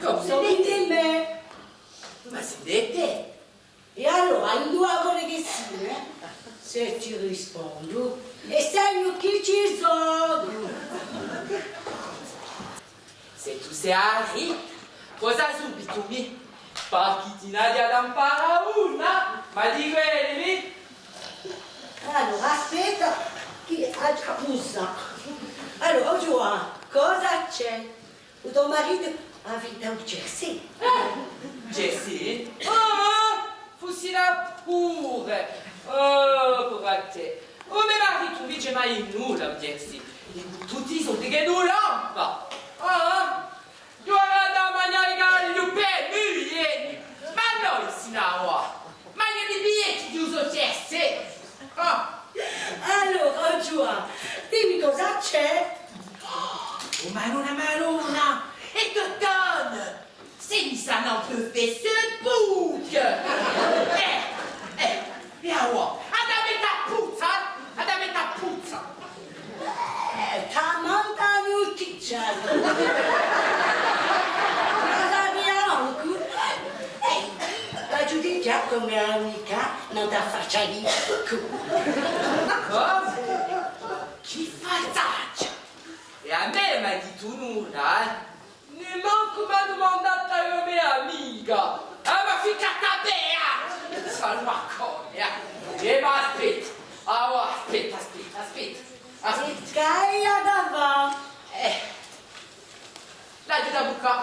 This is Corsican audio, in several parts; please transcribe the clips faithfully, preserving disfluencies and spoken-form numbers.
Sò di mè. Ma sì di tè. È allora, induve voli chì sia, eh? S'è ti rispondu, hè segnu chì ci sò. S'è tù sì a Rita, posa subitu mì, parchì ti n'aghju da amparà una, ma di quelli mì. Allora, aspetta, chì aghju da pusà. Allora, o Ghjuvanni, cosa ci hè? U to maritu hà vintu un jersey? Eh, un jersey? Oh, fussi là puru! Oh, povera tè! U me maritu ùn vince mai nulla un jersey! È cù tutti i soldi ch'ellu lampa! Ah! Ghjuvanni hà da magnà i cavalli per mille! Ma noi, signora! Ma chì biglietti di u so jersey! Ah! Allora, o Ghjuvanni, dimmi cosa ci hè? Oh, Madonna, Madonna! Hè Totone! S'hè missa un peu fesseuse! Eh, eh, è avà, hà da mette a puzza, eh? Hà da mette a puzza! Eh, tamanta nutizia! Ma la mia ancu! Eh, l'aghju digià cù a me amica, nant'à a faccia di Beccu. Cosa? Chì falsaccia! È à mè ùn m'hà dittu nulla, eh? Nimancu m'hà dumandatu a me amica! Ah, ma ficcati à bè! Salvaconia! Eh, ma aspetta! Ah, aspetta, aspetta, aspetta, aspetta! È chì aghju da fà? Eh, l'aghju da buccà!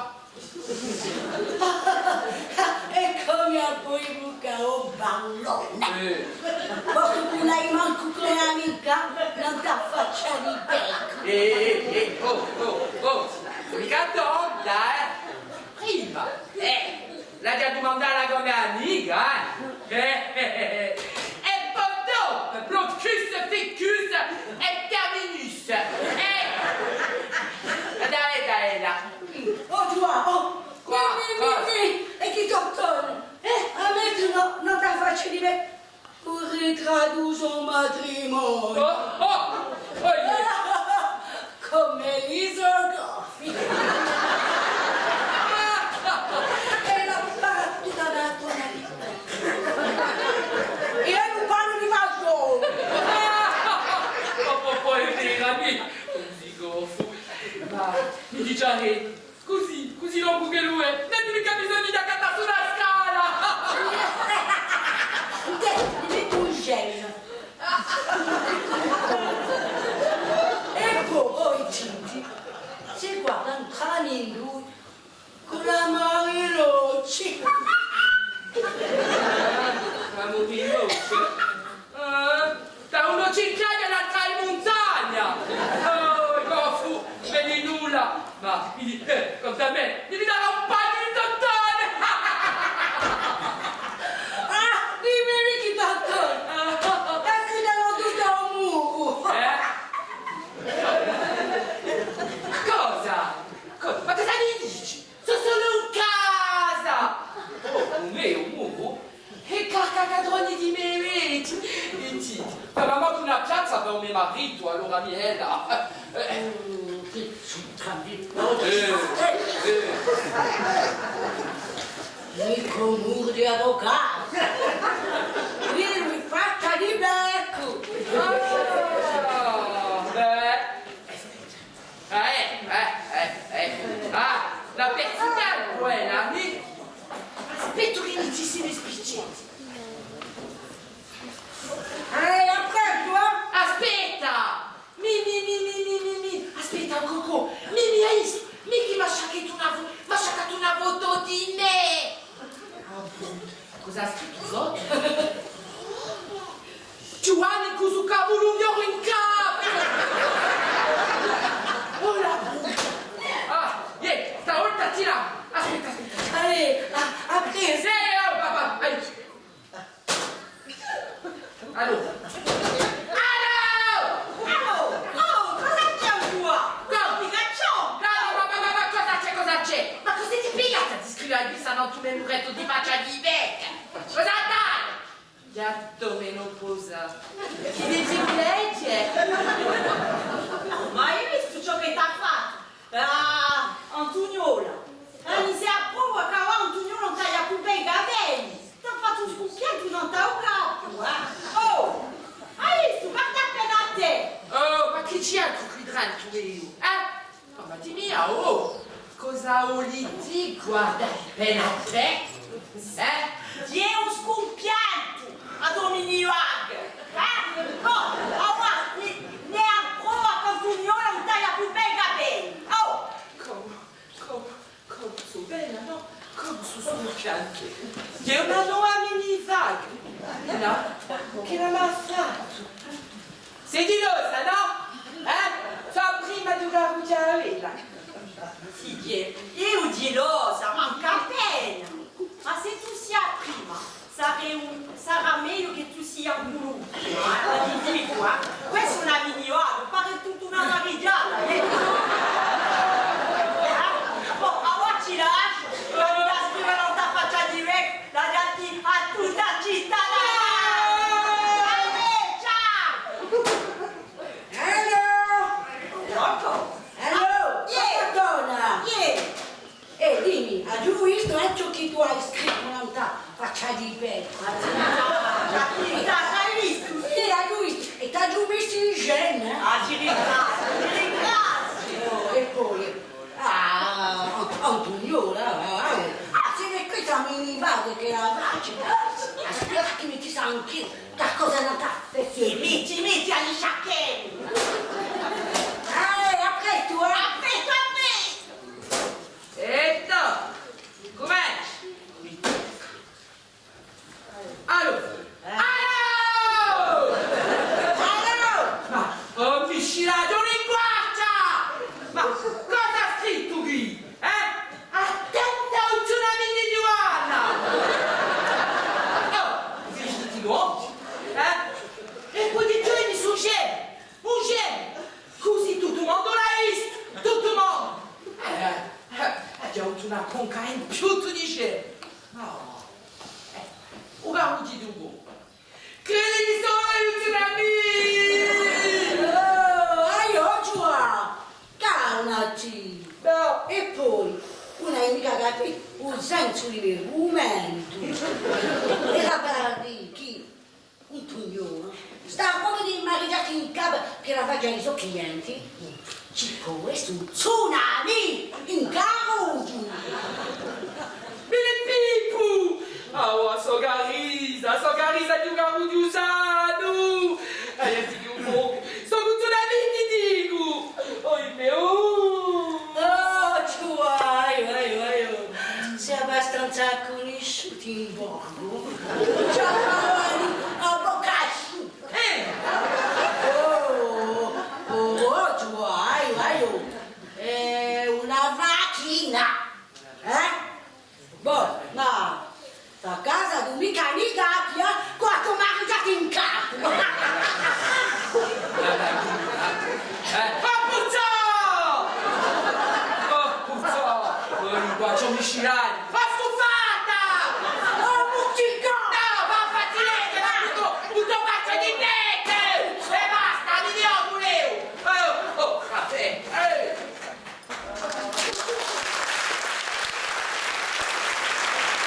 È cumu a poi buccà, o ballona? Eh. Postu ch'ùn l'hai mancu cù l'amica, nant'à a faccia di Beccu. Eh, eh, eh, oh, oh, oh, micca tonta, eh! Prima, eh, l'aghju da dumandà à a me amica, eh! Eh, eh, eh, eh. È po dopu, Blocus, Ficus è Terminus, eh! Dai, dai, là. Oh, Ghjuvanni, oh! Quà, quà. È chì Totone? Eh, hà mettu nant'à a faccia di mè u ritrattu di u so matrimoniu. Oh, oh, oh, iè. Cum'elli sò goffi. È l'hà fattu da una tonalità. È eiu parlu di Falcone. Po, po, po, hè vera, mì, cusì goffu. Ma mi dice, cusì, cusì longu ch'ellu hè, ùn aghju micca bisognu d'accattassi una scala! Deh, mi mettu un gel. È po, o i ghjenti, si guardanu trà di lori cù l'amari in l'ochji. L'amari in l'ochji? Eh, da unu Cinquecento à l'altru in muntagna! Oh, goffu, vedi nulla! Ma, mi dì, eh, contu à mè, mi, mi darà un paghju di Totone! Ah, dimmi chì Totone! È chì l'hà tuttu à u muru! Eh? Cosa? Co-, ma cosa mi dici? Sò solu in casa! Oh, u me, u muru? Hè carcà d'adroni di me vechji! Vedi, ma mancu una piazza per u me maritu, allora, Michela. Eh, eh. Mm, chì sò tranquillu. Eh, eh. Micca u muru di a to casa. Quì mi faccia di Beccu. Ah, bè. Eh, eh, eh, eh. Ah, l'hà persu tempu, eh, l'ami. Aspetta chì mi dici i me spicceti. Eh, l'hà persu, eh? Aspetta! Mì, mì, mì. Aspetta, Cocò. Mì, mì, hai vistu? Mì chì m'hà sciaccatu una fo-, m'hà sciaccatu una foto di mè. Ah, bon. Cosa hà scrittu sottu? Ghjuvanni cù u so cavulu d'oru in capu! Oh, la bruta! Ah, iè, stavolta ti la... Aspetta, aspetta. Allez, à, à prestu! Eh, oh, papà, aiò! Allora. Allora! Oh, oh, cosa ci hè quì? Cosa? Cosa ci hè? Ma, ma, ma, ma cosa ci hè, cosa ci hè? Ma cosa ti pigliati à ti scrive quì, sta, nantu à u me murettu di faccia di Beccu? Cosa t'hai? Ghjattu menopausa. Chì devi leghje? Ma hai vistu ciò chì t'hà fattu? Ah, Antuniola, eh, mi sò Ùn li dicu, guarda, appena trè, eh? Ghjè u scumpiantu, a Dominivaga, eh? Oh, avà, mi, mi approva chì Antuniola ùn t'aghja più bè i capelli. Oh! Comu, comu, comu sò bella, nò? Comu sò scumpianta. Ghjè una nova Minivaga, nò? Chì l'hà fattu? Sì ghjulosa, nò? Eh? Sò a prima di u carrughju à avella. Sì, ghjè, eiu ghjulosa, mancu appena. Ma s'è tù sì a prima, sarà un, sarà megliu chì tù sia u l'ultimu, eh, a ti dicu, eh. Questa hè una Minivaga, pare tutta una marighjata, eh. Eh? Bò, avà ti lasciu, vò à scrive nant'à a faccia di me, davanti à tutta a cità. Aiò, ciao! Hello! Prontu? Hello! Iè! Madonna! Iè! Eh, dimmi, aghju vistu, eh, ciò chì tù ai scrittu nant'à a faccia di me? Ah, sì, t'ai vistu? Iè, aghju vistu. È t'aghju vistu in scena, eh? Ah, ti ringraziu, ti ringraziu. Oh, è po, ah, Antuniola, ah, ah, ah, sì, questa mi, mi pare chì a faccia, ah, aspetta chì mi ci sa anch'eiu, qualcosa nant'à fà. Sì, metti, metti, a liscia chì. Eh, à prestu, eh? À prestu, à prestu. È tò, cumencia. Allora. Allora! Ma, oh, misciraghju, in guardia! Ma cosa hà scrittu quì? Eh? Attenta, o tsunami di Luana! Oh, vestiti l'omu, eh? È po di ghjovani succedi, succedi! Cusì tuttu u mondu l'hà vistu, tuttu u mondu! Eh, eh, aghju avutu una conca in più, tù dici? Oh, eh, u carrughju di u Credi chì sò eiu u tsunami! Oh, aiò, Ghjuà! Calmati! Nò. È po, ùn ai micca capitu u sensu di l'argumentu. Era per dì chì Antuniola stà comu di marighjata in capu ch'ella facia i so clienti. Ci pò esse un tsunami in carrughju! Vidi Pippu! Ah, oh, a so carisa, a so carisa di un carrughju sanu! È eiu dicu, oh, sò cuntrullamenti, dicu! Oimè, oh! Oh, tù, aiò, aiò, aiò! Sì abbastanza cunnisciutu in borgu. Giovanni, a bocca asciutta! Eh! Oh, oh, oh, tù, aiò, aiò! Hè una machina! Eh? Bò, ma sta casa di micca ni capi, eh? Quattru marighjati in capu! Eh? Oh, puzzò! Oh, puzzò! Oh, linguaghju misciratu!